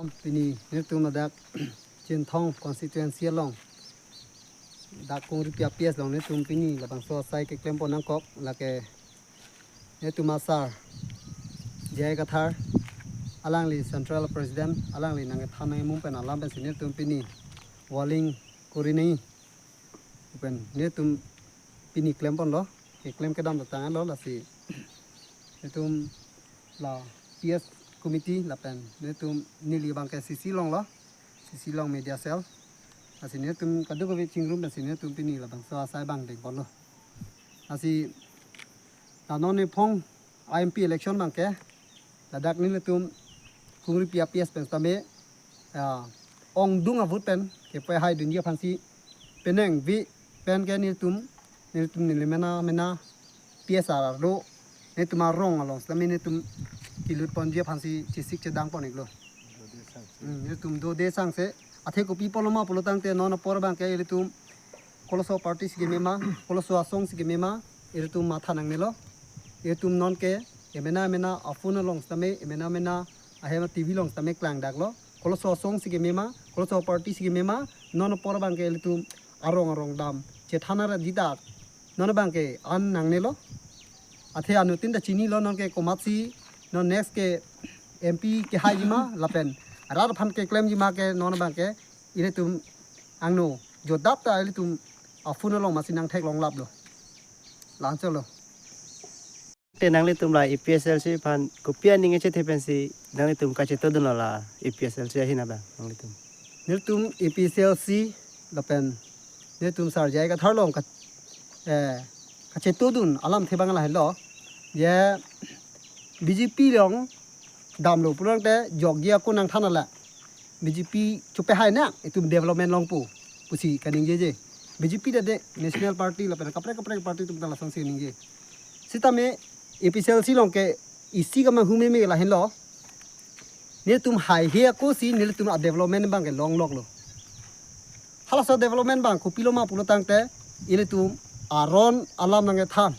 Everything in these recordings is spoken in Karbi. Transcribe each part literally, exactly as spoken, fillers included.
Pini nelitum ladak Chinthong constituency along, dak Kongripi a P S along nelitum pini labangso asai keklempon nangkok, lake nelitum a sar J I Kathar, alangli Central President, alangli nangkethan nangkemum pen alam pensi nelitum pini walling kori nangji. Pen nelitum pini klemponlo, keklem kedam tanglo, lasi nelitum la P S committee lapen nelitum neli abangke C C alonglo, C C along media cell. Lasi nelitum kadokave chingrum, lasi nelitum pini labangso asai abang dengponlo. Lasi la non niphong a M P election abangke ladak nelitum Kongripi a P S pen sitame, ah, ongdung a vote pen kepahai dunji aphansi, penang vi pen ke nelitum, nelitum neli mena mena P S R do, nelitum arong along sitame nelitum kelutponji aphansi chesik chedangpon-iklo. Hmm, nelitum dode sangse, athe kopi pulo ma pulo tangte non apor abangke ilitum koloso party si keme ma, koloso asong si keme ma, ilitum matha nangnelo. Ilitum nonke emena emena a-phone along sitame, emena emena ahem a T V along sitame klangdaklo. Koloso asong si keme ma, koloso party si keme ma, non apor abangke ilitum arong arong dam chethan ra didak, non abangke an nangnelo. Athe anuttin ta chinilo, nonke komatsi non next ke M P kehaiji ma lapen rat aphan keklemji ma ke, non abangke ilitum angno jodap ta ilitum a-phone along masi nangtheklonglaplo. La-anchotlo. Te nanglitum la A P H L C aphan kopi aning kachethe pensi nanglitum kachetodunlo la A P H L C ahin abang nanglitum? Nelitum A P H L C lapen nelitum sar J I Kathar along ka, eh, kachetodun alamthe abang lahelo. Je B J P along damlo pulote jokji ako nangthan ala. B J P chepahai nang, itum development longpo pusi kaningjeje. B J P ta de national party lapen kaprek kaprek party atum ta lasonsi ningje. Sitame A P H L C along ke isi kemanghu meme lahenlo. Nelitum haihe ako si nelitum a-development abangke longloklo. Halaso development abang kopilo ma pulo tangte, ilitum aron alam nangkethan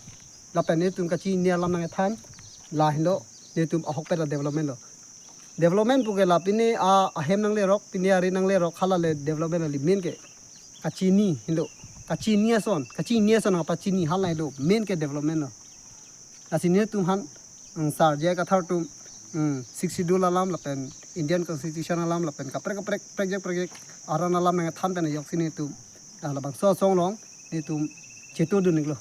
lapen nelitum kachini alam nangkethan, lahenlo nelitum ahokpet a-development lo. Development puke la pine a, ahem nanglerok, pine ari nanglerok, hala le development lo, main ke kachini henlo. Kachini ason, kachini ason kapachini, hala henlo main ke development lo. Lasi nelitum aphan, mm, sar J I Kathar atum, mm, Sixth Schedule alam lapen Indian Constitution alam lapen kaprek kaprek prekjak prekjak aron alam nangthan pen ajoksi nelitum, ah, labangso asong along nelitum chetodun-iklo.